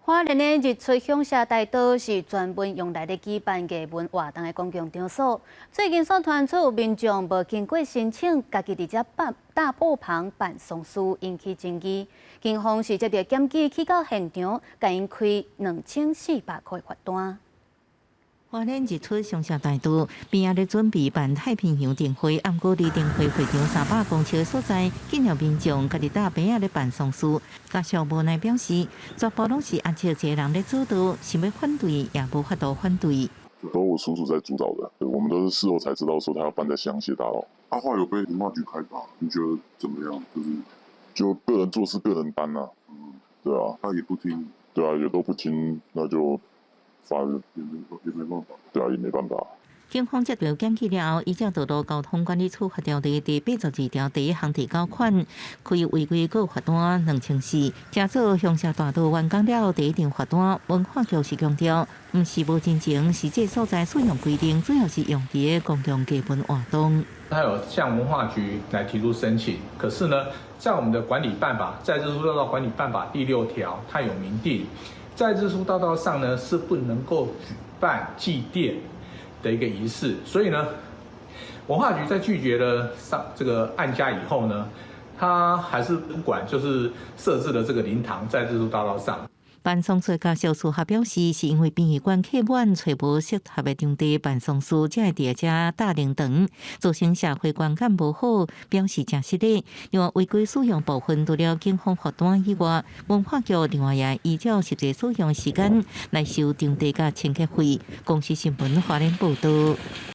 花蓮的日出響社大道是專門用來咧舉辦藝文活動的公共場所。最近煞傳出有民眾無經過申請，家己佇遮辦搭布棚辦喪事，引起爭議。警方是接著檢舉去到現場，共𪜶開2400塊罰單。花蓮日出香榭大道邊仔咧準備辦太平洋燈會，毋過離燈會會場300公尺所在，竟有民眾家己搭棚仔咧辦喪事。家屬無奈表示，全部攏是阿叔一个人咧主導，想欲反對也無法度反對。都我叔叔在主導的，我們都是事後才知道說他要辦在香榭大道。阿話有被文化局開罰，你覺得怎麼樣？就是就個人做事個人擔啊，對啊，他也不聽，對啊，也都不聽，那就罰也沒辦法，對啊，也沒辦法。警方接到檢舉了後，依照道路交通管理處罰條例第82條第一項第九款，開違規告罰單2400。這座香榭大道完工了後第一張罰單，文化局是強調，毋是無真情，是這所在使用規定，主要是用佇公共藝文活動。他有向文化局來提出申請，可是呢，在我們的管理辦法，在日出大道管理辦法第六條，它有明定，在日出大道上呢是不能夠舉辦祭奠的一個儀式，所以呢，文化局在拒絕了上這個案家以後呢，他還是不管，就是設置了這個靈堂在日出大道上。辦喪事家屬事後表示，是因為殯儀館客滿，揣無適合的場地辦喪事，才會佇遮搭靈堂，造成社會觀感無好，表示誠失禮。另外，違規使用部分除了警方罰單以外，文化局另外也依照實際使用時間來收場地佮清潔費。公視新聞花蓮報導。